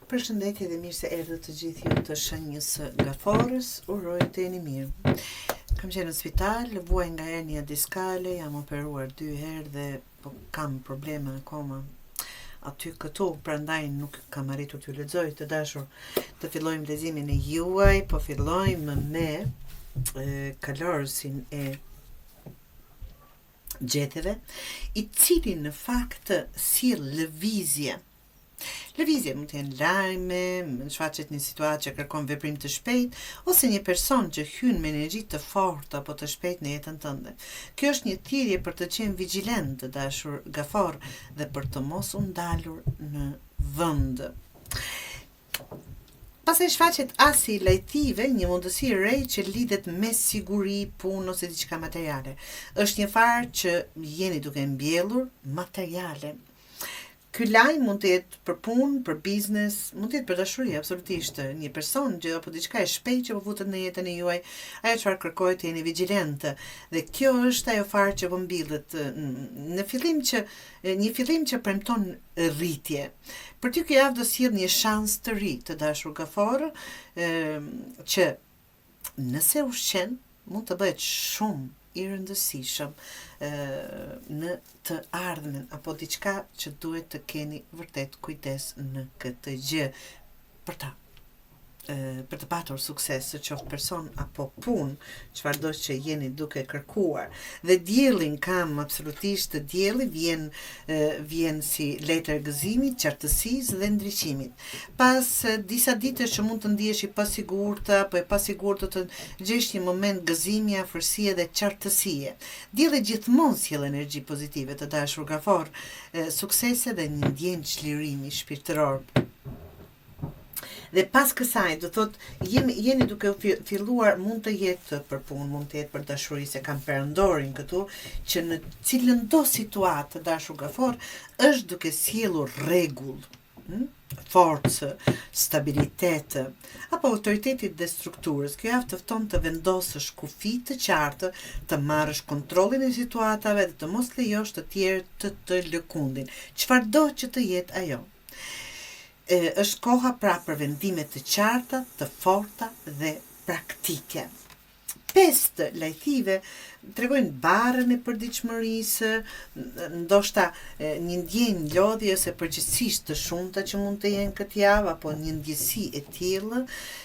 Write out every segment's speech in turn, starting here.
Përshëndetje dhe mirë se erdhët të gjithë ju të shenjës së gaforës, uroj të jeni mirë. Kam qenë në spital, vuaj nga hernia diskale, jam operuar dy herë dhe po kam probleme akoma aty këtu, prandaj nuk kam arritur t'ju lexoj të dashur. Të fillojmë leximin e juaj, po fillojmë me e, kalorësin e gjetheve, i cili në fakt sjell lëvizje Lëvizje mund të jenë lajme, shfaqet një situatë që kërkon veprim të shpejtë ose një person që hyn me energji të fortë apo të shpejtë në jetën tënde. Kjo është një thirrje për të qenë vigjilent, të dashur gaforr dhe për të mos u ndalur në vend. Pastaj shfaqet asi i lajthive, një mundësi e re që lidhet me siguri, punë ose diçka materiale. Është një farë që jeni duke mbjellur materiale. Ky lajm mund të jetë për punë, për biznes, mund të jetë për dashuri, absolutisht, një person gjë apo diçka e shpejtë që po futet në jetën e juaj, ajo çfarë kërkohet të jeni vigjilentë. Dhe kjo është ajo farë që po mbillet në fillim që një fillim që premton rritje. Për ty kjo javë do sjellë një shans të ri, të dashur gaforr, që nëse ushqen, mund të bëhet shumë i rëndësishëm në të ardhmen apo diçka që duhet të keni vërtet kujdes në këtë gjë për ta për të patur sukses, qoftë person apo punë, çfarëdo që jeni duke kërkuar. Dhe diellin kam absolutisht dielli vjen vjen si letër gëzimit, qartësisë dhe ndriçimit. Pas disa ditësh që mund të ndihesh i pasigurt apo e pasigurt do të gjesh një moment gëzimi, afërsie dhe qartësie. Dielli gjithmonë sjell energji pozitive, të dashur gaforr, suksese dhe një ndjenjë çlirimi shpirtëror. Dhe pas kësaj, do thotë, jemi, jeni duke filluar, mund të jetë për punë, mund të jetë për dashuri, se kam perandorin këtu, që në cilëndo situatë të dashur gaforr, është duke sjellur rregull, hm? forcë, stabilitet, apo autoritetit dhe strukturës. Kjo javë të fton të vendosësh kufi të qartë, të marrësh kontrollin e situatave dhe të mos lejosh të tjerë të të lëkundin. Çfarëdo që të jetë ajo. E, është koha pra për vendime të qarta, të forta dhe praktike. Pesë lajthive tregojnë barrën e përditshmërisë, ndoshta një ndjenjë lodhje ose përgjegjësish të shumta që mund të jenë këtë javë apo një ndjesi e tillë.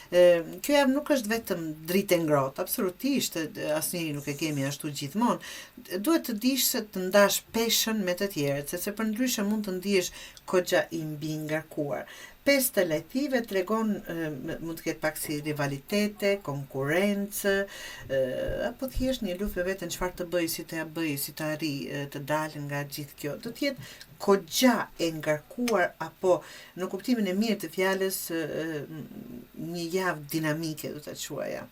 Kjo javë nuk është vetëm dritë e ngrohtë, absolutisht asnjëri nuk e kemi ashtu gjithmonë. Duhet të dish se të ndash peshën me të tjerët, sepse përndryshe mund të ndihesh goxha i mbingarkuar. Pesë të lajthive tregon mund të ketë pak si rivalitete, konkurrencë, apo thjesht një luftë me veten çfarë të bëj, si të ja bëj, si të arrij të dal nga gjithë kjo. Do të jetë goxha e ngarkuar apo në kuptimin e mirë të fjalës një javë dinamike do ta quaja.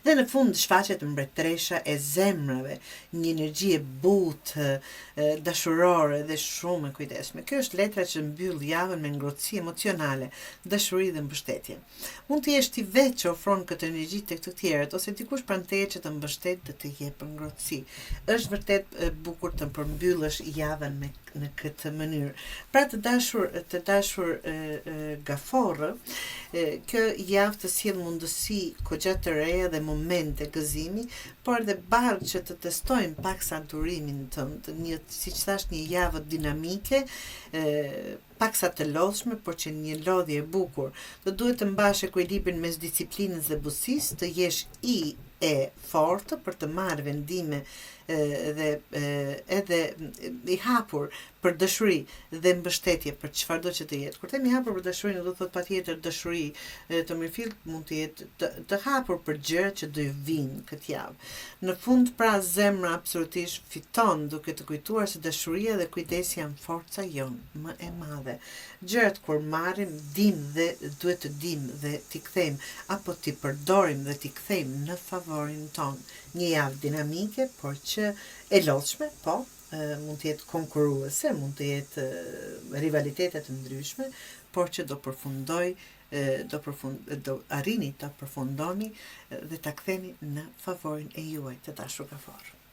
Dhe në fund shfaqet mbretëresha e zemrave, një energji e butë, dashurore dhe shumë e kujdesshme. Kjo është letra që mbyll javën me ngrohtësi emocionale, dashuri dhe mbështetje. Mund të jesh ti vetë që ofron këtë energji tek të tjerët ose dikush pranë teje që të mbështet dhe të jep ngrohtësi. Është vërtet e bukur të përmbyllësh javën me në këtë mënyrë. Pra të dashur, të dashur e, e, gaforrë, e, kjo javë të sjell mundësi goxha të reja dhe momente gëzimi, por edhe barrë që të testojnë paksa durimin tënd, një, siç thashë, një javë dinamike, e, paksa të lodhshme, por që një lodhje e bukur. Do duhet të mbash ekuilibrin mes disiplinës dhe butësisë, të jesh i e fortë për të marrë vendime dhe edhe i hapur për dashuri dhe mbështetje për çfarëdo që të jetë. Kur them i hapur për dashuri, nuk do të thotë patjetër dashuri të mirëfilltë, mund të jetë të, të hapur për gjërat që do ju vijnë këtë javë. Në fund pra zemra absolutisht fiton duke të kujtuar se dashuria dhe kujdesi janë forca jonë më e madhe. Gjërat kur marrim, dimë dhe duhet të dimë dhe t'i kthejmë apo t'i përdorim dhe t'i kthejmë në favorin tonë. Një javë dinamike, por që e lodhshme, po, mund të jetë konkurruese, mund të jetë rivalitete të ndryshme, por që do përfundoj do përfund do arrini ta përfundoni dhe ta ktheni në favorin e juaj të dashur gaforrë.